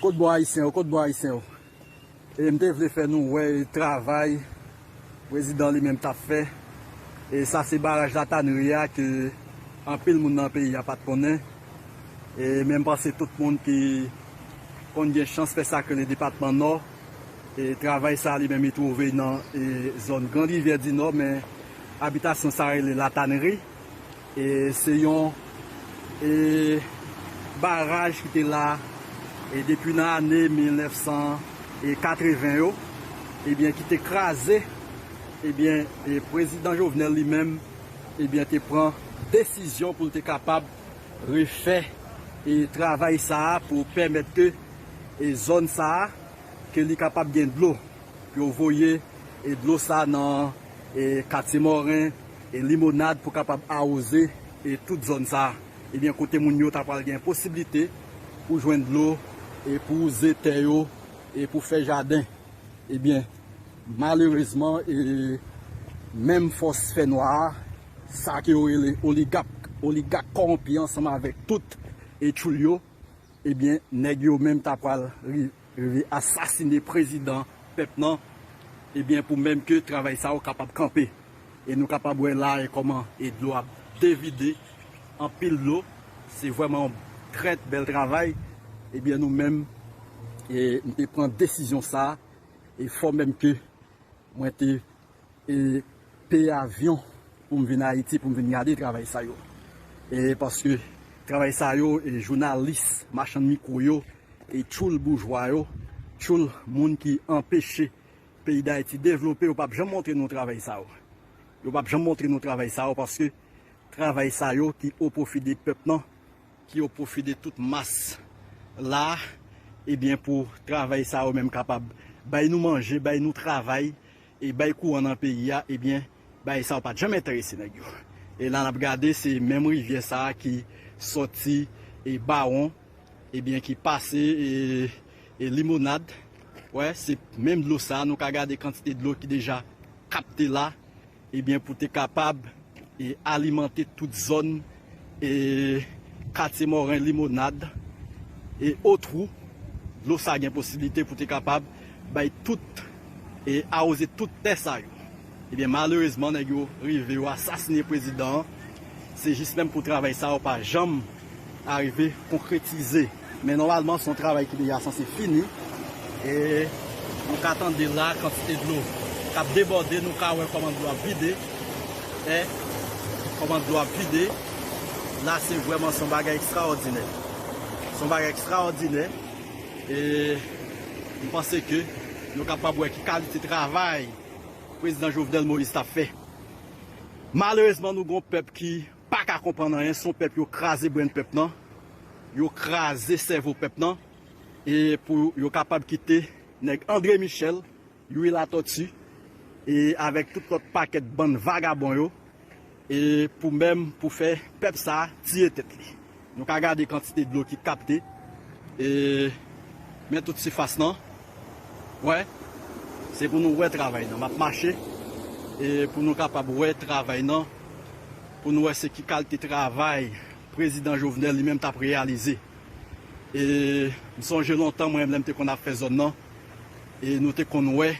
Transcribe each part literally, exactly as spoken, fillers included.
Kot bon ayisyen yo, kot bon ayisyen yo? E m te vle fè nou wè travay prezidan li menm t ap fè. E sa se baraj Latanri a ke anpil moun nan peyi a pa t konnen. E men m panse tout moun ki konn gen chans fè sa ke le depatman Nò, e travay sa li menm li twouve nan, e, zòn Grand Rivière du Nord, men abitasyon sa rele Latanri. E se yon, e, baraj ki te la, e, depi nan ane mil nèf san katreven yo, ebyen, ki te kraze, ebyen, e, prezidan Jovenel li menm, ebyen, te pran desizyon pou l te kapab refè, e, travay sa a pou pèmèt ke, e, zòn sa a, ke li kapab gen dlo. Yo voye, e, dlo sa nan, e, Katye Mòren, e, Limonad pou kapab awoze, e, tout zòn sa. Ebyen, kote moun yo ta pral gen posiblite pou jwenn dlo, e, pou wouze tè yo, e, pou fè jaden. Ebyen, malerezman, e, menm fòs fènwa a, sa ke yo rele oligak, oligak kòwonpi ansanm avèk tout, e, tchoul yo, ebyen, nèg yo menm ta pral ri-, rive asasine prezidan pèp nan, ebyen, pou menm ke travay sa yo kapab kanpe. E nou kapab wè la, e kòman, e dlo ap devide, anpil dlo, se vrèman yon trè bèl travay. Ebyen, nou menm, e m te pran desizyon sa, e fò menm ke mwen te, e, peye avyon pou m vin Ayiti, pou m vin gade travay sa yo. E paske travay sa yo, e, jounalis, machann mikwo yo, e tchoul boujwa yo, tchoul moun ki anpeche peyi Dayiti devlope, yo p ap janm montre nou travay sa yo. Yo p ap janm montre nou travay sa yo, paske travay sa yo ki o pwofi de pèp nan, ki o pwofi de tout mas la, ebyen, pou travay sa yo menm kapab bay nou manje, bay nou travay, e bay kouran nan peyi a, ebyen, bagay sa yo pa t janm enterese nèg yo. E la n ap gade, se menm rivyè sa a ki sòti, e, Bawon, ebyen, ki pase, e, e, Limonad. Wè, se menm dlo sa a, nou ka gade kantite dlo ki deja kapte la, ebyen, pou te kapab, e, alimante tout zòn, e, Katye Mòren, Limonad, e, Otwou. Dlo sa gen posiblite pou te kapab bay tout, e, awoze tout tè sa yo. Ebyen, malerezman, nèg yo rive, yo asasine prezidan an. Se jis menm pou travay sa yo pa janm arive konkretize. Men nòmalman, se yon travay ki deja sanse fini. E nou ka tande la, kantite dlo k ap debòde, nou ka wè kòman dlo ap vide. E kòman dlo ap vide. La, se vrèman, se yon bagay ekstraòdinè. Se yon bagay ekstraòdinè. E m panse ke nou kapab wè ki kalite travay prezidan Jovenel Moïse t ap fè. Malerezman, nou gon pèp ki pa ka konprann anyen, se yon pèp yo kraze brenn pèp nan, yo kraze sèvo pèp nan, e pou yo kapab kite nèg André Michel, Youri Latortue, e avèk tout lòt pakèt bann vagabon yo, e pou menm, pou fè pèp sa a tiye tèt li. Nou ka gade kantite dlo ki kapte, e men tout sifas nan. Wè, se pou nou wè travay nan. M ap mache, e pou nou kapab wè travay nan, pou nou wè se ki kalite travay prezidan Jovenel li menm t ap reyalize. E m sonje lontan, mwen, lè m te konn ap fè zòn nan, e nou te konn wè,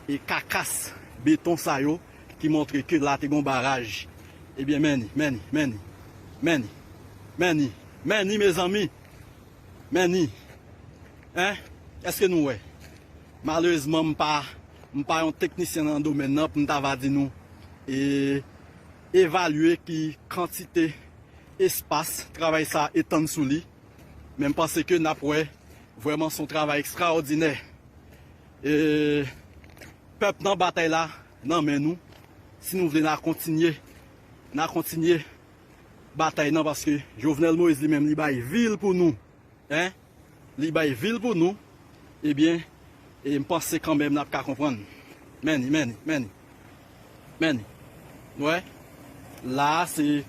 e kakas beton sa yo ki montre ke la te gon baraj. Ebyen, men ni, men ni, men ni, men ni, men ni, men ni, mezanmi, men ni. Hein? Èske nou wè? Malerezman, m pa, m pa yon teknisyen nan domèn nan pou m ta va di nou, e, evalye ki kantite espas travay sa etann sou li. Men m panse ke n ap wè, vrèman, se yon travay ekstraòdinè. E, pèp nan, batay la nan men nou. Si nou vle, n a kontinye, n a kontinye batay nan, paske Jovenel Moïse li menm, li bay vi l pou nou. Hein? Li bay vi l pou nou. Ebyen, e m panse kanmenm n ap ka konprann. Men ni, men ni, men ni. Men ni. Nou wè? La a, se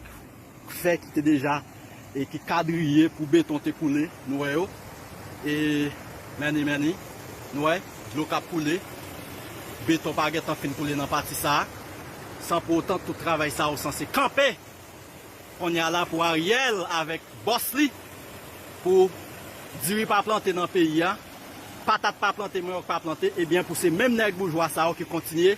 fè ki te deja, e ki kadriye pou beton te koule. Nou wè yo? E men ni, men ni. Nou wè? Dlo k ap koule. Beton pa gentan fin koule nan pati sa a. San pou otan, tout travay sa yo sanse kanpe. Kounye a la, pou Ariel avèk bòs li, pou Diri pa plante nan peyi a, patat pa plante, manyòk pa plante, ebyen pou se menm nèg boujwa sa yo ki kontinye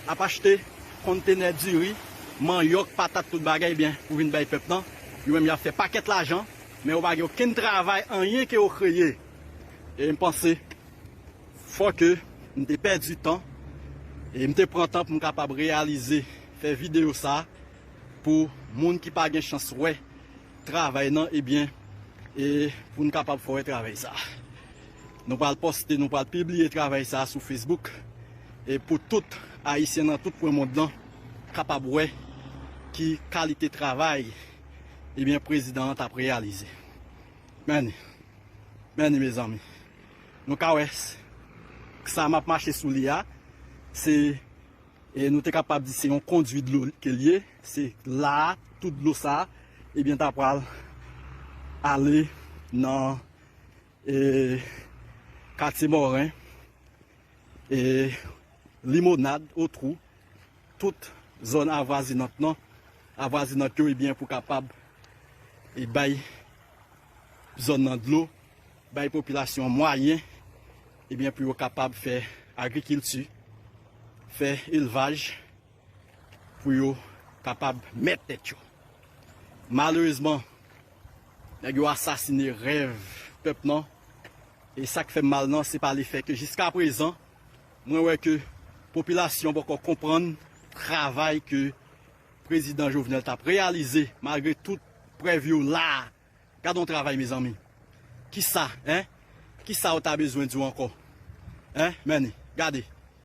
ap achte kontenè diri, manyòk, patat, tout bagay, ebyen pou vin bay pèp lan, yo menm y ap fè pakèt lajan, men yo pa gen okenn travay, anyen ke yo kreye. E m panse fò ke m te pèdi tan e m te pran tan pou m kapab reyalize, fè videyo sa pou moun ki pa gen chans wè travay nan, ebyen, e pou n kapab fè wè travay sa. Nou pral poste, nou pral pibliye travay sa sou Facebook e pou tout Ayisyen nan tout kwen mond lan kapab wè ki kalite travay, ebyen, prezidan an t ap reyalize. Men ni, men ni, mezanmi. Nou ka wè s- sa m ap mache sou li a, se, e nou te kapab di se yon kondui dlo ke l ye. Se la a, tout dlo sa a, ebyen, ta pral ale nan, e, Katye Mòren, e, Limonad, Otwou, tout zòn avwazinant lan, avwazinant yo, ebyen, pou kapab, e, bay zòn nan dlo, bay popilasyon an mwayen, ebyen, pou yo kapab fè agrikilti, fè elvaj, pou yo kapab mèt tèt yo. Malerezman, nèg yo asasine rèv pèp lan. E sa k fè m mal nan, se pa lefè ke jiska prezan, mwen wè ke popilasyon poko konprann travay ke prezidan Jovenel t ap reyalize, malgre tout prèv yo la a. Gade yon travay, mezanmi. Kisa, en? Kisa w ta bezwen di w ankò? En? Men ni, gade.